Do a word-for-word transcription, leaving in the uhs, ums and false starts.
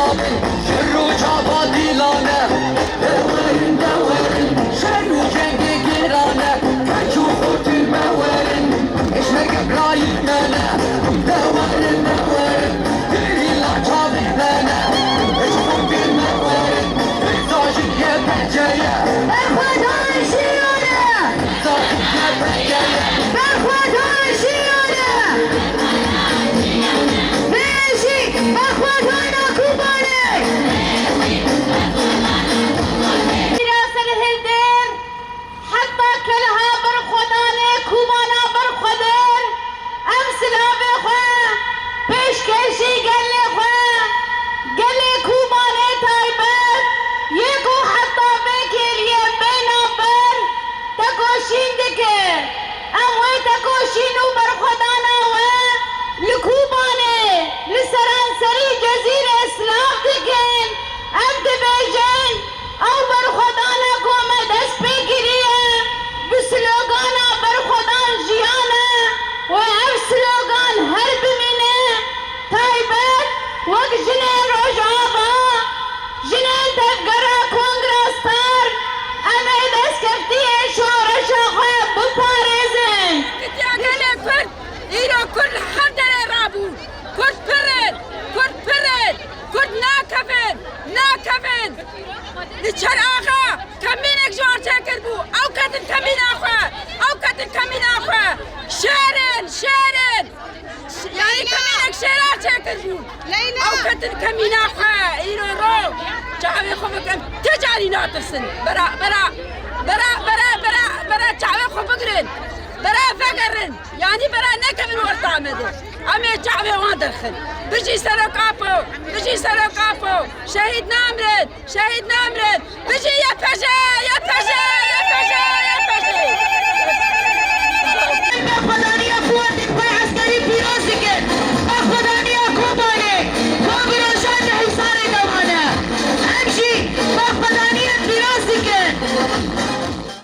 Şer û çapa dîlan e, dewerin, dewerin. Şer û cengê giran e, keç û xortî me werin. Hişmek Îbrahîm me ne, dewerin, dewerin. Gerîla çavê me ne, hiç xortî me werin. Rêza ji yê peceye. Berxwedan şîrane! Rêza ji yê peceye. Berxwedan şîrane! Bêjî, berxwedana Kobanê! Mîra Serhildir, heta keleha berxwedanê Kobana berxwedar, em silavê xwe pêşkêşî gelê xwe, gelê Kobanê taybet, yê ku heta vê kêliyê bê navber, tekoşîn dike. Em wê tekoşîn û berxwedana we li Kobanê, li seranserî Cezîrê silav dikin. Em dibêjin, ew berxwedana ku me dest pê kiriye, bi slogana berxwedan jiyan e û ev slogan her bimîne. Taybet wek jinên Rojava, jinên Tevgera Kongra Star, em ê destkeftiyê şoreşa xwe biparêzin. Yekitiya gelê Kurd, îro Kurd li her derê rabû. Kurd pir in, Kurd pir in, Kurd nakevin, nakevin. Li Çer Axa kemînek ji wan çêkiribû, ew ketin kemîna xwe, ew ketin kemîna xwe. Şêr in, şêr in. Yanî kemînek şêra çêkiribû. Leyla! Ew ketin kemîna xwe, îro ro. Çavê xwe bikin. Ti carî natirsin. Bera, bera, bera, bera, bera, bera çavê xwe bigirin. Bera vegerin. Yanî bera nekevin orta me de. Em ê çavê wan derxin. Bijî Serok Apo, bijî Serok Apo. Şehîd namrin, şehîd namrin. Bijî Y P J, Y P